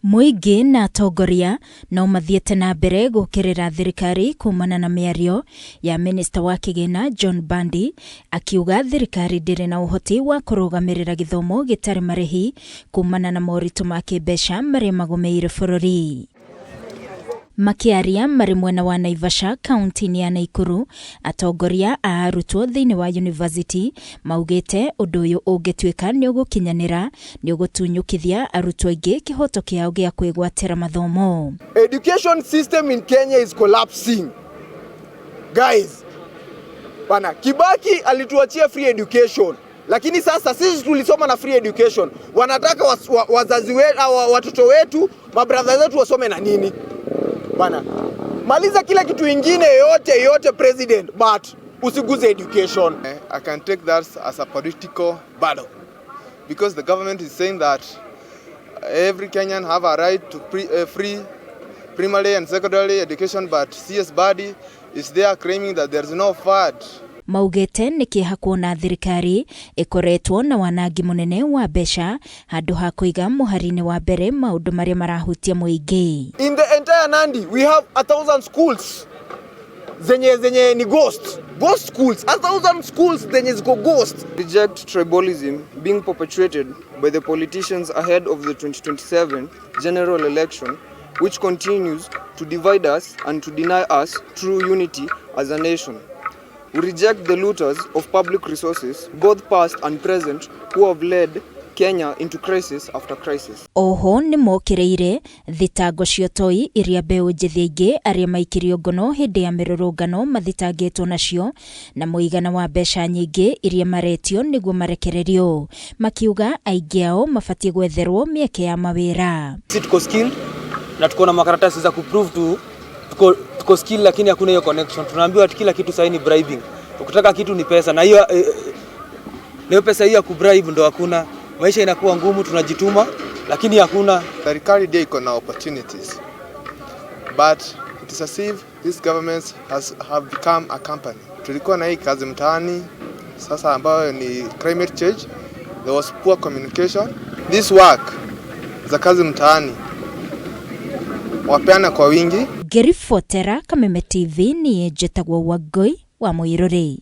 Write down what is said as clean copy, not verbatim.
Mũingĩ na atongoria no mathiĩte na mbere gũkĩrĩra thirikari kumana na mĩario ya minista wa kĩgĩna John Mbadi, akiuga thirikari ndĩrĩ na ũhoti wa kũrũgamĩrĩra gĩthomo gĩtarĩ marĩhi kumana na moritũ ma kĩmbeca marĩa magũmĩire bũrũri. Makĩaria marĩ mwena wa Naivasha, kaunti-inĩ ya Naikuru, atongoria a arutwo thĩinĩ wa university maugĩte ũndũ ũyũ ũngĩtuĩka nĩ ũgũkinyanĩra, nĩ ũgũtunyũkithia arutwo aingĩ kĩhoto kĩao gĩa kwĩgwatĩra mathomo. Education system in Kenya is collapsing. Guys, bana, Kibaki alituachia free education. Lakini sasa sisi tulisoma na free education. Wanataka wazazi wetu, watoto wetu, mabrother zetu wasome na nini? Bana, maliza kila kitu ingine yote yote, president, but usiguze education. I can take that as a political battle because the government is saying that every Kenyan have a right to free primary and secondary education, but CS Mbadi is there claiming that there is no fund. Maugĩte nĩ kĩeha kuona thirikari ĩkoretwo na wanangi mũnene wa mbeca handũ ha kũiga mũhari-inĩ wa mbere maũndũ marĩa marahutia mũingĩ. In the entire Nandi we have 1,000 schools zenye ni ghost schools, 1,000 schools zenye ziko ghost. Reject tribalism being perpetuated by the politicians ahead of the 2027 general election, which continues to divide us and to deny us true unity as a nation. We reject the looters of public resources, both past and present, who have led Kenya into crisis after crisis. Oho nĩ mokĩrĩire thitango cia ũtoi iria mbeũ njĩthĩ aingĩ arĩa maikirio ngono hĩndĩ ya mĩrũrũngano mathitangĩtwo nacio, na mũigana wa mbeca nyingĩ iria maretio nĩguo marekererio, makiuga aingĩ ao mabatiĩ gwetherwo mĩeke ya mawĩra. Sisi tuko skilled na tuko na makaratasi za kuprove tu tuko skilled, lakini hakuna hiyo connection. Tunaambiwa ati kila kitu sasa ni bribing. Ukitaka kitu ni pesa, na hiyo leo pesa hiyo ya kubribe ndo hakuna. Maisha inakuwa ngumu, tunajituma lakini hakuna. Serikali ndio iko na opportunities, but it is as if this government have become a company. Tulikuwa na hii kazi mtaani sasa ambayo ni climate change. There was poor communication. This work za kazi mtaani wapeana kwa wingi. Ngĩribotera Kameme TV, niĩ njĩtagwo Wangũi wa Mũirũrĩ.